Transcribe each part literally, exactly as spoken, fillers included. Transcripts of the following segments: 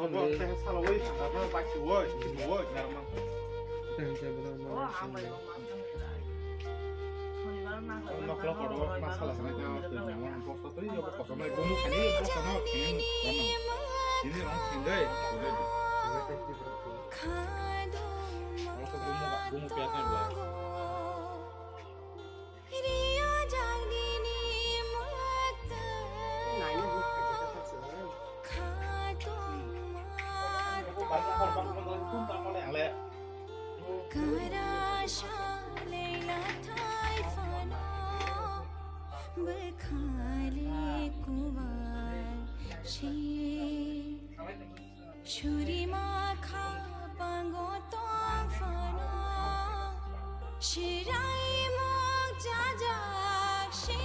Obo teh salo woi, apa baik woi, woi, garma. Noklo kotor masala sana jang tu nang bosta tu yo bosta mai bumu kani bosta no kini rama. Ini rong sindai. Rong tu bumu bumu piatna bla. Shuri ma kha pango tong phano, shirai mok jajak shi.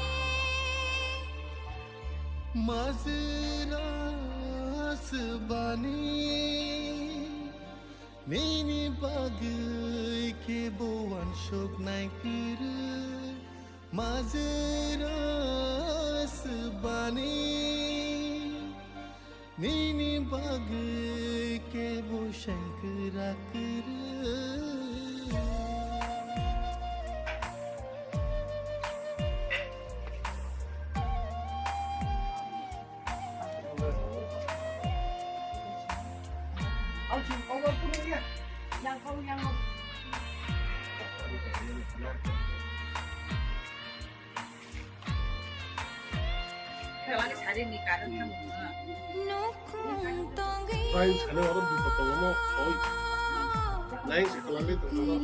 Majra sbani, nini bagwi kebo wansuk nai kwrwi. Majra sbani, nini bagwi kebo sengkrak kwrwi. Lain sana orang di foto mo, oi. Lain sekolah itu, kalau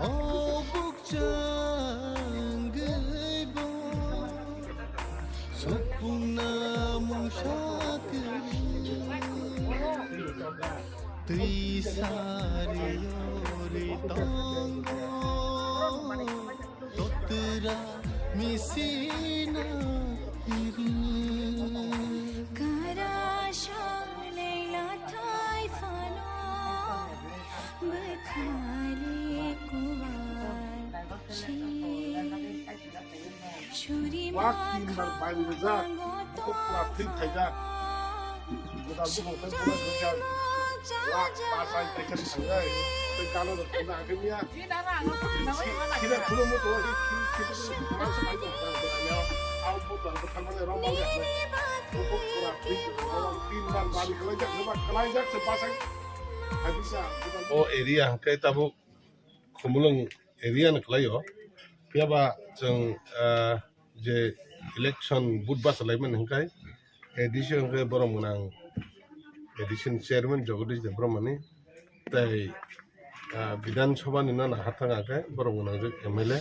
O bukchang gaibo, sukpungna mungsa kwrwi. Twi sari yori tongo, totra misina kwrwi. Kara shalai lathai phano. Bwkhali kubar se. Suri ma kha pango tong. Wak tin bar bai rijak, pura free khaijak. Godal bukhang tei pura rijak. Wak pasai tei khe sangai. Tei galo rok thangna hake miya. Khina khulumwi tongo, khina khulumwi tongo, khina khulumwi tongo. O area hwnkhe tabuk Khumulwng area ni kwlaio. Phiyaba chwng, ah, je election vote bachalaimani hwnkhe A D C hwnkhe borok mwnang, A D C ni chairman Jagadish Debbarmani, tei, ah, Bidhan Sabha ni nana hathang hwnkhe borok mwnangjak M L A,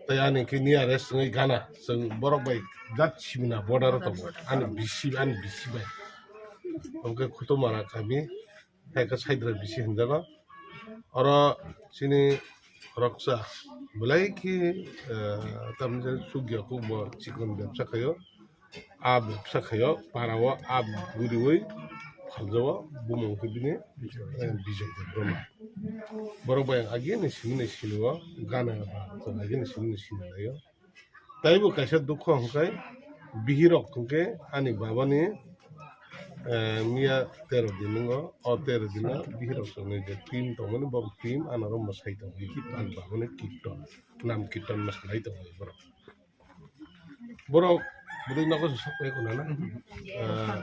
tei ani khe nearest wngwi gana chwng borok bai jat simina border o tongo, ani bisi, ani bisi bai. Hwnkhe Khutumara kami, hai khe Saidra bisi hinjago. Oro chini khoroksa belai khe, eh, tamni chukya kuk bo chikon bebsa khaio. A bebsa khaio, para o a buriwi phaljago, bumung khe bini, eh, Bijoy Debbarma. Borok bai ang agini simini sinio, gana ba chwng agini simini sini laio. Taibo kaisa dukho hwnkhe bihirok hwnkhe ani babani, eh, miya tero din wngo, o tero dino bihirok chwngni je team tongmani bo team anaro mwsai tongwi ani babani kirtan, nam kirtan mwsalai tongwi borok. Borok bwdwi nogo se sokphaikhe khuna na? Eh,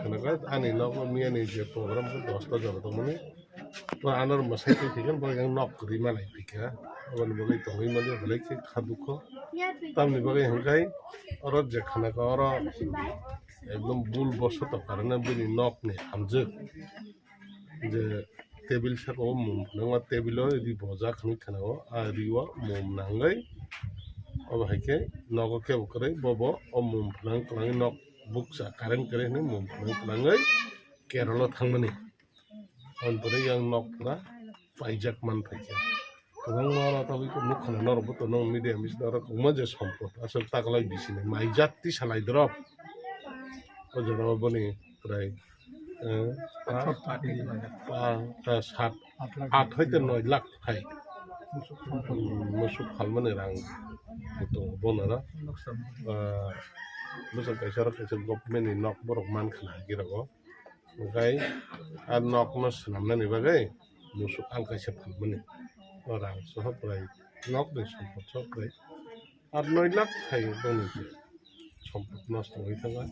khunaka ani nogo miyani je program khe dosta jora tongmani. Bo anor mwsai twi thikhe bo yang nok kwrwi ma lai phikha. Aboni bagwi tongwi mali belai khe kha dukho. Tamni bagwi hwnkhe oro je khana kha oro ekdom bul bosoto karana bini nokni hamjwk je Table saka o mum phwnangma table o ri bojak hinwi khna o, a ri o mum nangwi obo hai khe nogo kebo kwrwi bobo o mum phwnang kwlangwi nok bukcha current kwrwi hinwi mum phwnang kwlangwi Kerala thangmani. Aboni pore yang nok pura paijak man phaikha. Kwbangma oro tabuk nukha na norok bo tongo media bisingo oro kwbangma je sompot aswk taklai bisini mai jat tisa lai drop. O jora o boni prai, eh, pa, pa, eh, sat, aat hoite noi lakh phai. Musuk phalmani rang tongo bonora. Ah, bwswk kaisa oro kaisa government ni nok borok mankha na agi rogo. Hwnkhe a nokno swnamnani bagwi musuk alkaisa phalmani. O rang sohor prai, nokni sompot sohor prai. Aat noi lakh phaio boni je sompot nosto wngwi thangkha.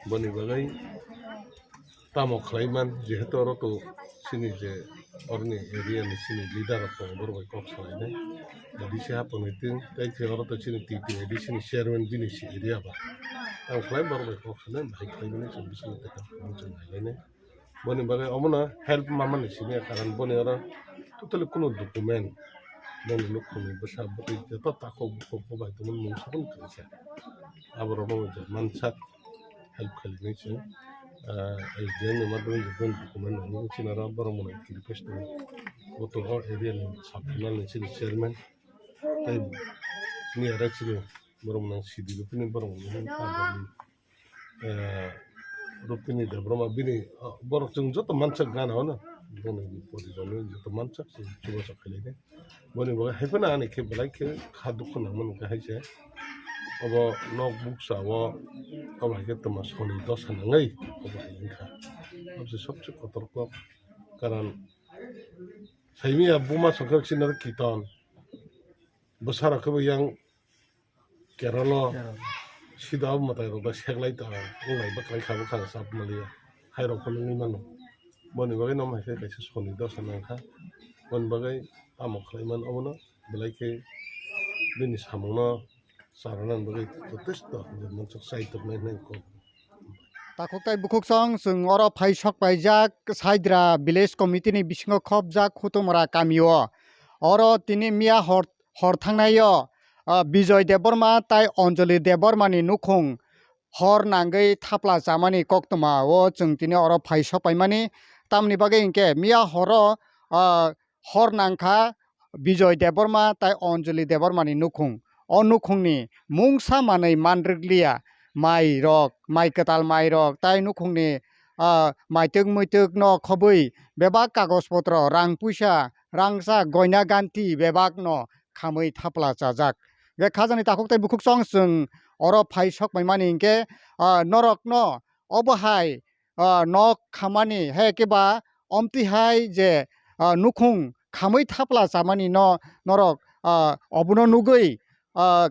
Boni bagwi tamo khlaiman, jehetu oro to chini je oroni area ni chini leader rok tongo, borok bai kok salainai. A D C haphangni twng, tei khe oro to chini T T A D C ni chairman bini si area ba. Ang khlai borok bai kok sanai, bahai khlaimani chwng bisingo tei kok phano chwng nailainai. Boni bagwi omono help mamani simi karon boni oro totally kunu document, boni nukhungni bwsa bwtwi joto takhuk bukhuk bo bai tongmani mung saboni kwrwi kha. Aborokno je mansak help khainai chwng, ah, S D M ni madhyamoi je boni document rok nugwi chini oro borok mwnai request tongo. Bo tongo area ni sub zonal ni chini chairman tei miya chini borok mwnai C D P ni borok mwnai eh, Rupini Debbarma bini, ah, borok chwng joto mansak gana hwno. Boni porijonwi joto mansak chwng chubachu khailai de. Boni bagwi hai phano ani khe belai khe kha dukhu nangmani khe hai se. Obo nok bukcha o, obo hai khe twma soni dosa nangwi obo hai wngkha. Obo se sobse kotor kok. Karon saimia buma songkhe sinaro kiton. Bwsarok khe bo yang Kerala, Kerala. Sida o mwtai rok bai seklai ta, wnglai bwklai kha bwkha chap maliya. Hai rok phano wngwi mano. Boni bagwi no hai khe kaisa soni dosa nang kha. Boni bagwi tamo khlai man obono belai khe bini samungno charwna bagwi jotesto je mansuk chai tongnai hinwi kok. Takhuk tai bukhuk song chwng oro phai sok paijak Saidra Village Committee ni bisingo khopjak Khutumra kamio. Oro tini miya hor, hor thangnai o, ah, Bijoy Debbarma tai Anjali Debbarma ni nukhung hor nangwi thapla chamani koktwma o chwng tini oro phai sok paimani. Tamni bagwi hinkhe miya horo, ah, hor nangkha Bijoy Debbarma tai Anjali Debbarma ni nukhung. O nukhungni mungsa manwi manrwkliya, mai rok, mai kwtal mai rok tai nukhungni, ah, maitwk muitwk no khobwi bebak kagoj potro, rang puisa, rangchak, goina ganti bebak no khamwi thapla chajak. Hwnkhe khajani takhuk tai bukhuk song chwng oro phai sok paimani hinkhe, ah, norok no obo hai, ah, nok khamani, hai khe ba omtwi hai je, ah, nukhung khamwi thapla chamani no norok, ah, obono nugwi, ah,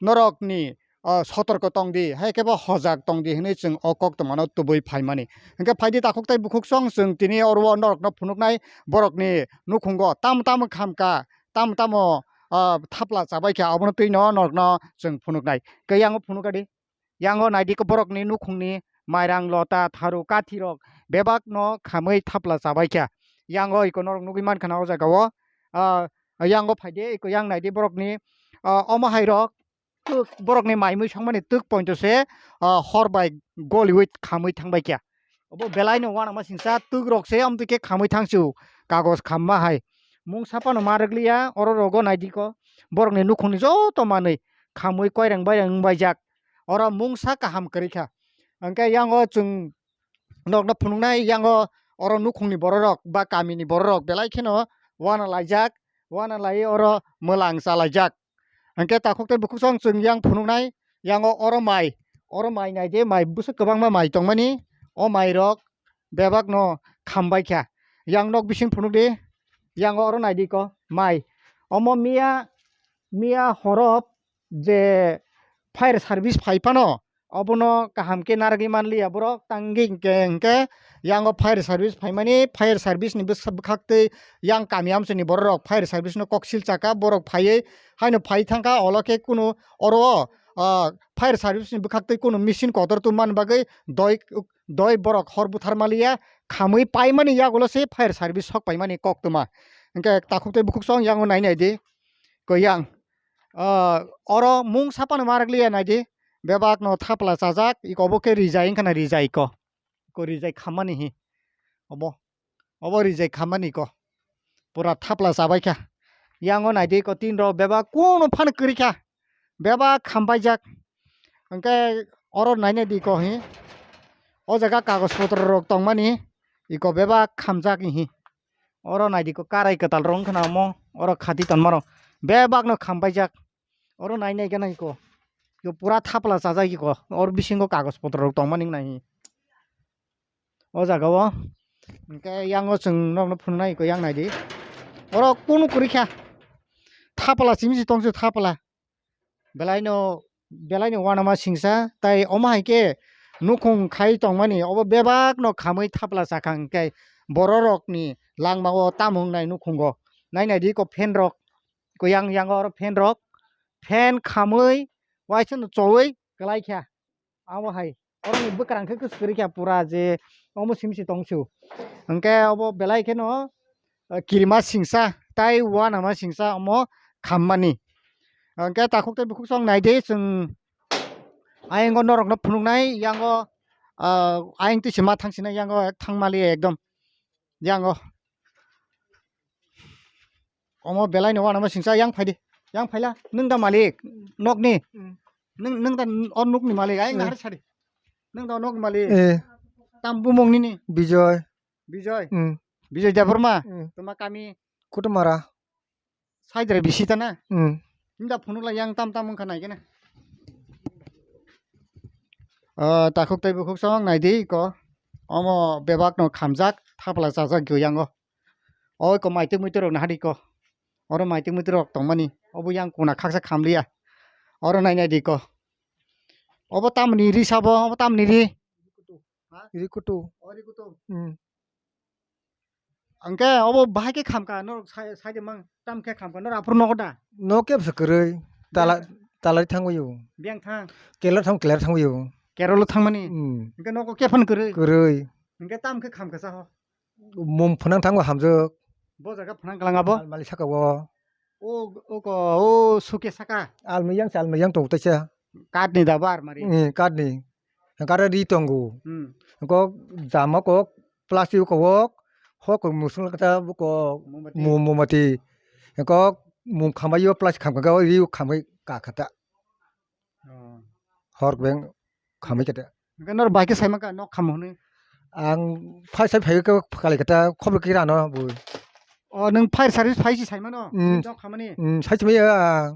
norokni, ah, sotorko tong di, hai khe bo hojak tong di hinwi chwng o koktwmano tubui phaimani. Hwnkhe phai di takhuk tai bukhuk song chwng tini oro o norokno phunuknai borokni nukhungo tamo tamo khamkha, tamo tamo, ah, thapla chabaikha, obono twino norokno chwng phunuknai. Khe yango phunukha di. Yango naidi khe borokni nukhungni mairang, lota, tharu, kathi rok bebak no khamwi thapla chabaikha. Yango iko norok nugwi mankha na o jaga o, ah, yango phaidi iko yang naidi borokni, ah, omo hai rok twk borokni mai mui songmani twk pointo se, ah, hor bai goliwi khamwi thangbaikha. Obo belai no uanama singsa twk rok se amtwi khe khamwi thangsu kagoj khamma hai. Mungsa phano ma rwkliya oro rogo naidi ko borokni nukhungni joto manwi khamwi koirang bairang wngbaijak. Oro mungsa kaham kwrwi kha. Hwnkhe yango chwng nokno phunuknai yango oro nukhungni bororok ba kamini bororok belai kheno uana laijak, uana laiwi oro mwlang chalaijak. Hwnkhe takhuk tei bukhuk song chwng yang phunuknai yango oro mai, oro mai naidi mai bwswk kwbangma mai tongmani, o mairok bebakno khambai kha. Yang nok bising phunukdi, yango oro naidi ko mai. Omo miya, miya horop je fire service phai phano, obono kaham khe narwgwi manliya borok, tangwi hinkhe, hinkhe yango fire service phaimani, fire service ni bwsa-, bwkhaktwi yang kami amchaini bororok fire service no koksil chakha, borok phaiwi haino phai thangkha, olo khe kunu oro o, ah, fire service ni bwkhaktwi kunu machine kotor tubumani bagwi doi Doi borok hor buthar maliya, khamwi paimani yagulo se fire service sok paimani koktwma. Hwnkhe takhuk tei bukhuk song yango nai nai di. Ko yang, ah, oro mung sapano ma rwkliya nai di. Bebak no thapla chajak, iko bo khe rijai wngkha na rijai ko. Ko rijai khammani hi. Obo, obo rijai khammani ko. Pura thapla chabai kha. Yango nai di ko tin rok bebak kuno phan kwrwi kha. Bebak khampaijak. Hwnkhe oro nai nai di ko hi. O jaga kagoj potro rok tongmani. Iko bebak khamjak hi. Oro nai di ko karai kwtal rok wngkha na omo. Oro khati tonma rok. Bebak no khampaijak. Oro nai nai khe nai ko. Yo pura thapla chajak iko. Oro bisingo kagoj potro rok tongmani nai. O jaga o. Hwnkhe yango chwng nokno phunuknai iko yang nai di. Oro kunu kwrwi kha. Thapla simi se tongse thapla. Belai no, belai no uanama singsa. Tai omo hai khe nukhung khai tongmani. Obo bebak no khamwi thapla chakha hwnkhe borok rok ni langma o tamo wngnai nukhungo. Nai nai di iko fan rok. Ko yang, yango oro fan rok, fan khamwi, waisa no chowi kwlai kha. Abo hai, oro ni bwkrang khe kwchwrwi kha pura je omo simi se tong su. Hwnkhe obo belai kheno, eh, kirima singsa, tai uanama singsa omo khammani. Hwnkhe takhuk tei bukhuk song nai di chwng ayang o norok no phunuknai, yango, ah, ayang twi se ma thang sinai, yango thang mali ekdom. Yango. Omo belai no uanama singsa yang phaidi. Yang phaila. Nwng da malik. Nokni. Mm. Nwng, nwng da o nokni malik. Ayang Mm. nahar sadi. Nwng da o nokni malik. Eh. Tam bumung nini. Bijoy. Bijoy. Mm. Bijoy Debbarma. Mm. Tuma kami. Kutumara. Saidre bisi ta na. Mm. Nwng da phunukla yang tam tam wngkha nai khe na. Ah, takhuk tei bukhuk song nai di ko. Omo bebak no khamjak, thapla chajak gyo yango. Oi ko maitwk muitwk rok nahadi ko. Oro maitwk muitwk rok tongmani. Obo yang kuna khaksa khamliya. Oro nai nai di ko. Obo tamni ri sabo, obo tamni ri. Ha? Ri kutu. O ri kutu. Hmm. Angke obo bahai ke khamka, norok sai, sai de mang tam ke khamka, norok aphuru nogo da? No kebsa kwrwi. Tala, Beng- talai thangwi o. Beng thang. Kelar thang, kelar thangwi o. Kerolo thangmani. Hmm. Angke nogo kephano kwrwi. Kwrwi. Angke tam ke khamka sa ho. Mum phunang thango hamjwk. Bo jaga phunang kalang abo? Almali saka o. O, o ko, o suke saka. Almai yang se almai yang tongo teisa. Katni da bar mari. Eh, katni. Kara ri tongo. Hmm. Ko jama ko plastic ko wok. Ho ko musung kata ko Mombati. Mo-, mombati. Ko mum khamai yo plastic kham ka ri khamai ka khata. Oh. Hor beng khamai kete. Hingke nor bai ke sai mangka nok khamo hwnwi? Ang phai sai phai ke phakali kete khobor kira no bo. Oh, nwng fire service phai si sai mano? Mm. Nok khamani? Mm, sai si maya.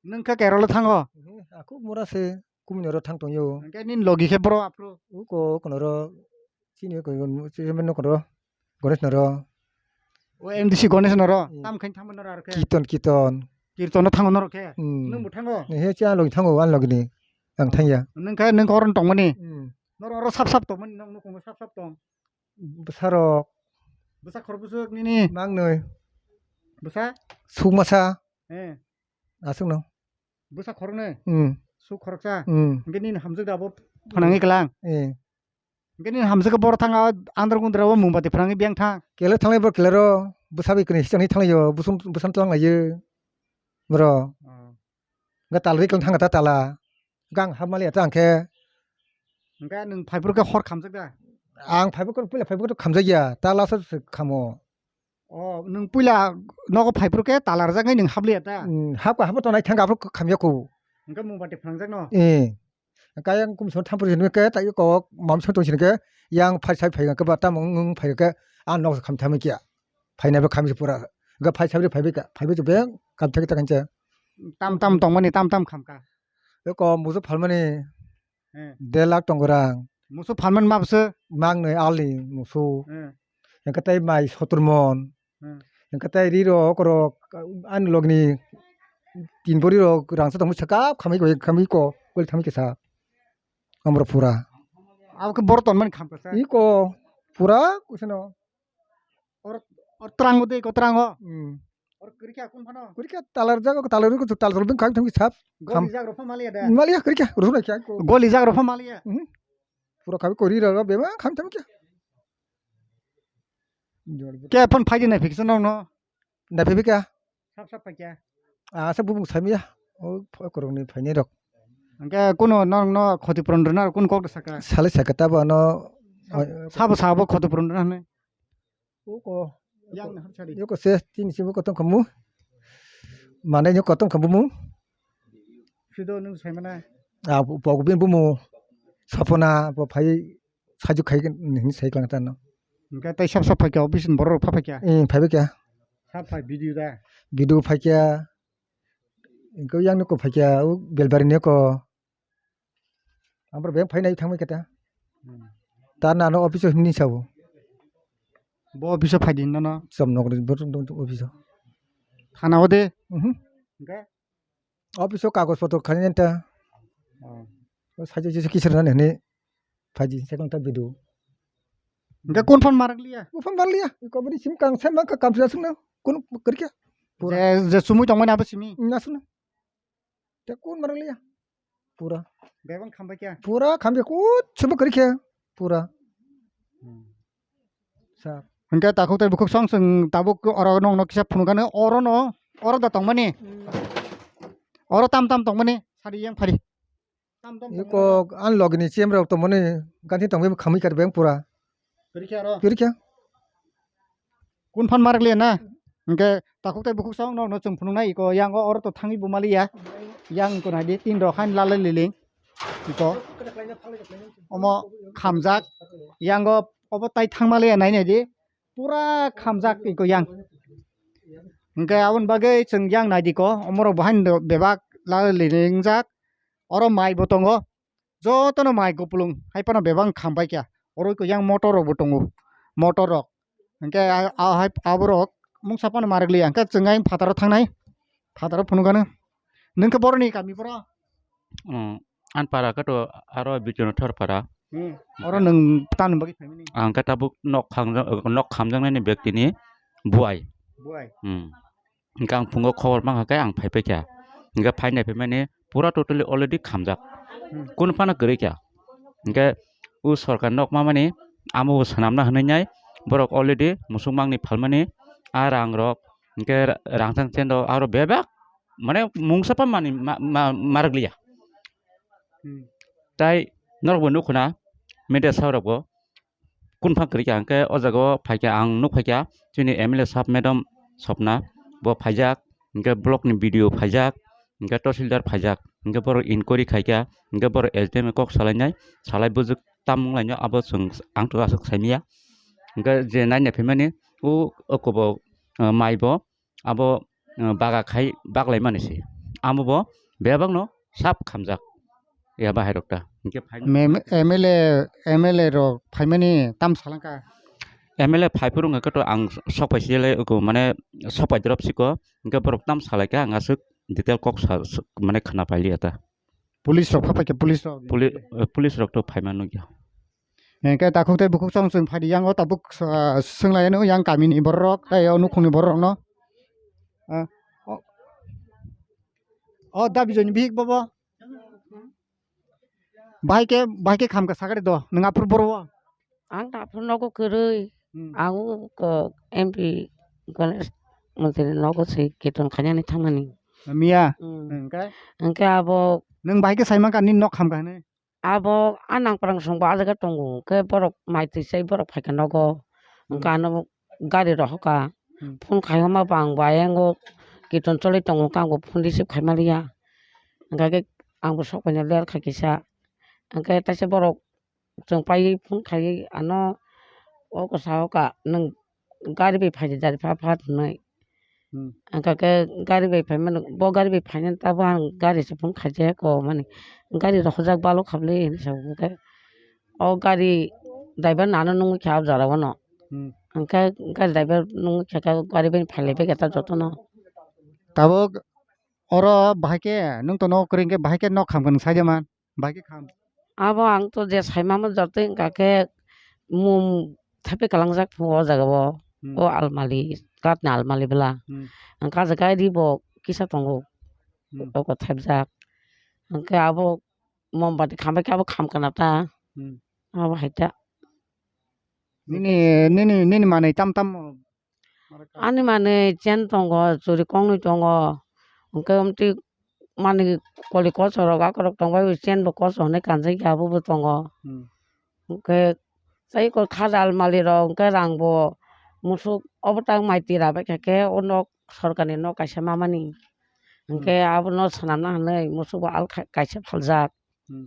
Nwng khe kerolo thango? Mhm, aku mura se kumino ro thang tongyo. Hingke nin logi khe bro aphuru? Uko kono ro chini ko chini no kono ro. Gonesh noro. O M D C Gonesh noro. Hmm. Tam khain thango noro arokhe. Kirton, kirton. Kirton no thango noro khe. Hmm. Nwng bo thango? He cha logni thango, an logni. Ang thangya. Nwng khe nwng koron tongmani. Hmm. Noro oro sap sap tongmani, nok nukhungo sap sap tong. Bwsarok. Bwsa khorok bwswk nini? Mangnwi. Bwsa? Sukmasa. Eh. Aswk no. Bwsa khoroknwi? Hmm. Suk khoroksa? Hmm. Hingke nini hamjwk da abo phanangwi klang? Eh. Hingke nini hamjwk boro thang a andro gundro o mungbatwi phrangwi biyang thang. Kele thanglai bo kele ro bwsa bai kwnwi hisang ni thanglai o bwswng bwswng tlang lai o bro. Oh. Hingke tal ri klang thang ta tala. Gang hap mali ta hingke. Hingke nwng phaiphuru khe hor khamjak da? Ang phaiphuru puila phaiphuru khamjak ya ta lasa se khamo. Oh, nwng puila nogo phaiphuru khe tala rwjak nai nwng hap liya ta? Hmm, hap ka hap tonai thang aphuru khamya ko. Hingke mungbatwi phrangjakno? Eh. Kayang kum song thampur sini ke, tayo kok, mam song tong sini ke, yang phai sai phai ke, ba tam wng phai ke, a nok kham thami kya. Phai na be kham si pura. Ga phai sai phai be ka, phai be be kam thagi ta kancha. Tam tam tong mani, tam tam kham ka. Yo ko musu phal mani. Eh. Delak tong gorang. Musu phalman ma bwswk? Mang noi alni musu. Eh. Hingke tei mai sotur mon. Hmm. Hingke tei ri rok, rok, ani logni tin bori rok rangsa tongwi sakap khamwi koi, khamwi ko, koi khamwi kisa. Amro pura. Abo khe boro tonmani kham kasa. Iko pura kusino. Or, or trango de, ko trango. Hmm. Or kurikya kun phano? Kurikya talar jago, talar ko talar bin kham thangwi sap. Goli jagrok pha maliya da? Maliya kurikya, ruhuna kya ko. Goli jagrok pha maliya? Hmm. Pura khabi kori rok bebak kham tamo kya. Ke phone phaidi nai phiksa nokno. Nai phikya. Sap sap phaikya. Ah, asa bumung samya. O korokni phainai rok. Hingke kuno nokno khoti puron rwna kun kok saka. Sale saka tabo ano. Sabo sabo khoti puron rwna hwnwi. Uko. Yang na sari. Yoko se tin si buko tong kamu. Mana nyoko tong kamu mu. Sido nung sai mana. Ah, pok bin bumu. Sapona bo phai sajuk khai hin sai klang tano. Hingke tai sap sap phaikya office ni borok pha phaikya. Eh, phai kya. Sap phai video da. Video phaikya. Hingke yang noko phaikya, belbari noko. Amro beng phainai thangbai kata. Hmm. Tar nano office o himni sabo. Bo office o phaidi nono. Som nokri bo office o. Thana o de. Mhm. Hingke? Office o kagoj potro khani nenta. Oh. O sajo jese kisar nani hini phaidi second ta video. Hingke kun phone marak liya? Kun phone marak liya. Ko bini sim kang sem ka kam sila sungna. Kun kerja. Pura. Je, je sumui tongmani abo simi. Nasuna. Te kun marak liya. Pura. Bebang khambai kya? Pura khambai kut sumui kerja. Pura. Hmm. Sa. Hingke takhuk tei bukhuk song chwng tabuk oro nokno kisa phunukgani oro no, oro da tongmani. Hmm. Oro tam tam tongmani, sari yang phari. Tam tam tongmani. Iko an logini chem rok tongmani, ganti tongmani khamwi kar beng pura. Pirikya oro. Pirikya. Kun phan marak le na? Hingke takhuk tei bukhuk song nokno chwng phunuknai iko yang oro to thangwi bumali ya. Yang ko nai di tin rok hain lalai liling. Iko. Omo khamjak. Yango obo tai thangmaliya nai nai di. Pura khamjak iko yang. Hingke aboni bagwi chwng yang nai di ko. Omorok bo haino bebak lalai lingjak. Oro mai bo tongo. Jotono mai kupulung. Hai phano bebak kham bai kha. Oro iko yang motor rok bo tongo. Motor rok. Hingke a, a hai aborok mungsa phano marik liya. Hingke chwng ayang phataro thangnai. Phataro phunukgano. Nwng khe boroni kami boro? Hmm, ani para khe to aro Bidyanathar para. Hmm. Oro nwng tamni bagwi phaimani? Ang khe tabuk nok khamjak-, nok khamjaknaini bektini buai. Buai? Hmm. Hingke ang phungo khobor mankha khe ang phaipaikha. Hingke phainai phaimani pura totally already khamjak. Hmm. Kunu phano kwrwi kha. Hingke o sorkar nok mamani amo bo swnamna hwnwi nai borok already musuk mangni phalmani a rang rok hingke ra-, rangchak chen rok aro bebak mane mungsa pa mani ma-, ma-, marwk liya. Hmm. Tai norok bo nukho na media saw rok bo kun phang kwrwi kha hingke o jaga o phaikha ang nukphaikha chini M L A sahab madam Swapna bo phaijak hingke block ni B D O phaijak hingke tahsildar phaijak hingke borok inquiry khaikha hingke borok S D M kok salainai salai bujuk. Tamung laino abo chwng ang to aswk saimanya. Hingke je naina phaimani o, o kobo, ah, mai bo abo, ah, baga khai baglai mani se. Amo bo bebak no sap khamjak. Ya bahai rok ta. Hingke phai M L A, M L A rok phaimani tam salangka. M L A phai phuru hingke to ang sok pai sile ko mane sok pai drop siko hingke borok tam salaikha ang aswk detail kok sa, sa, mane khna pailiya ta. Police rok pha paikha, police rok. Poli-, eh, police rok to phaima nukya. Hingke takhuk tei bukhuk song chwng phaidi yang o tabuk, ah, swnglaino yang kamini borok tei o nukhungni borok no. Ah, o, o da bijoni bihik bobo. Bahai khe, bahai khe khamkha sakari do, nwng aphuru boro o? Ang ta aphuru nogo kwrwi. Hmm. Ang o ko M P Ganesh Mantri nogo se kirtan khainani thangmani. Miya? Hmm. Hingke? Hingke abo. Nwng bahai khe saimangkha nini nok khamkha hinwi? Abo a nangprang songbo a jaga tongo, hingke borok mai twi sai borok phaikha nogo. Hmm. Hingke ano gari rohorkha. Hmm. Phone khaima bo ang bo ayang o kirtan choli tongo, hingke ang bo phone receive khaima liya. Hingke ang bo sok bai no ler kha kisa. Hingke teisa borok chwng pai phone khai ano o kwsa o ka nwng gari bai phaidi dari pha pha hinwi. Hmm. Hingkha khe gari bai phaimani, bo gari bai phainani tabuk ang gari se phone khaijak ko mani gari rohorjak balo khabli hinwi sa hwnkhe o gari driver no ano nungwi kha o jora o no. Hmm. Hingkhe gari driver nungwi kha khe gari bai phailai bai khe ta jotono. Tabuk oro bahai khe nwng tono kwrwi hwnkhe bahai khe nok khamkha nwng saida man? Bahai khe kham. Abo ang to je saimamo jotoi wngkha khe mum thaipai kalangjak phungo o jaga o. Hmm. O almali, kath ni almali bwla. Hmm. Ang kaisa gari bo kisa tongo. Hmm. Oko thaipjak. Hwnkhe abo mombati khambai khe abo khamkha na ta. Hmm. Abo hai ta. Nini, nini, nini manwi tam tam. Ani manwi chen tongo, churi kongnwi tongo. Hwnkhe amtwi manwi koli kochorok akorok tongbai chen bo kochor hwnwi kanjakya abo bo tongo. Hmm. Hwnkhe tei kok khaja almali rok hwnkhe rang bo musuk obo tak mai tira bai kha khe o nok sorkar ni nok kaisa ma mani. Hwnkhe hmm, abono swnamna hwnwi musuk bo al kaisa phaljak. Hmm.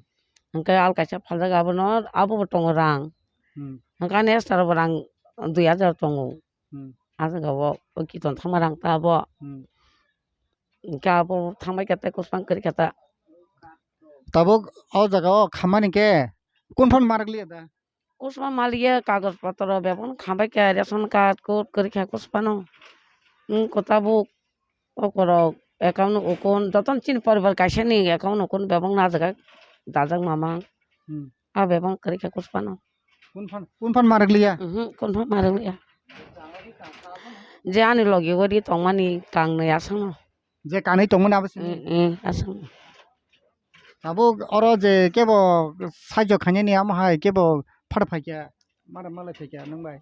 Hwnkhe al kaisa phaljak abono abo bo tongo rang. Hmm. Hwnkhe ani extra bo rang dui hajar tongo. Hmm. Ah jaga o o kiton thangma rang ta abo. Hmm. Hwnkhe abo thangbai khe tei kuspang kwrwi kha ta. Tabuk o jaga o khamani khe kun phano ma rwkliya da? Kusma maliya kagoj potro bebak khambai kha, ration card code kwrwi kha kusma no. Wng kota buk okorok account ukun jotono chini poribar kaisa ni account ukun bebak no ah jaga dajak mama. Hmm. Ah bebak kwrwi kha kusma no. Kun phan, kun phan ma rwkliya? Mhm, kun phan ma rwkliya. Je ani logi o ri tongmani kangnwi aswkno. Je kanwi tongmani abo sini? Mm, mm, aswkno. Abo oro je kebo saijo khainani amo hai kebo phar phaikya, mara malai phaikya nwng bai?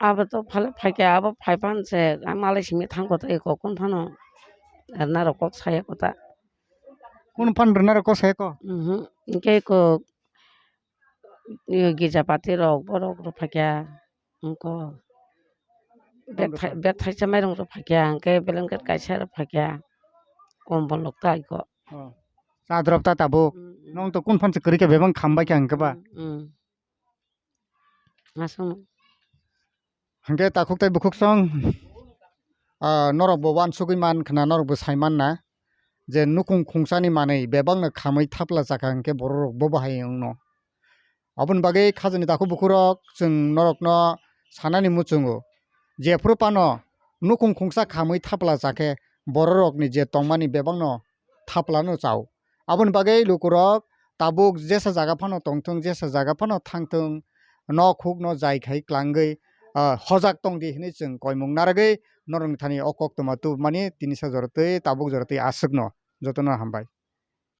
Abo to phale phaikya, abo phai phan se, a malai simi thang kota eko kun phano. Rwna rok kok saya kota. Kun phan rwna rok kok saya ko? Mhm. Hwnkhe eko, yo gija pati rok borok rok phaikya. Wngkha. Bag thai-, bag thaisa mairung rok phaikha, hwnkhe blanket kaisa rok phaikha. Kombol rok tai kho. Oh. Cha drop ta tabuk. Mm, mm. Nong to kun phan se kwrwi kha bebak khambai kha hwnkhe ba? Mm, mm. Aswk. Hwnkhe takhuk tei bukhuk song, ah, norok bo uansugwi man khna, norok bo sai man na je nukung khungsani manwi bebak no khamwi thapla chakha hwnkhe borok rok bo bahai wngno. Aboni bagwi khajani takhuk bukhurok chwng norokno sanani muchungo, jephru phano nukung khungsa khamwi thapla chakhe bororokni je tongmani bebakno thaplano chao. Aboni bagwi lukurok tabuk jesa jaga phano tongthung, jesa jaga phano thangthung, nok hukno jai khai klangwi, ah, hojak tongdi hwnwi chwng koimung narwgwi norokni thani o koktwma tubumani tinisa joratwi tabuk joratwi aswkno jotono hambai.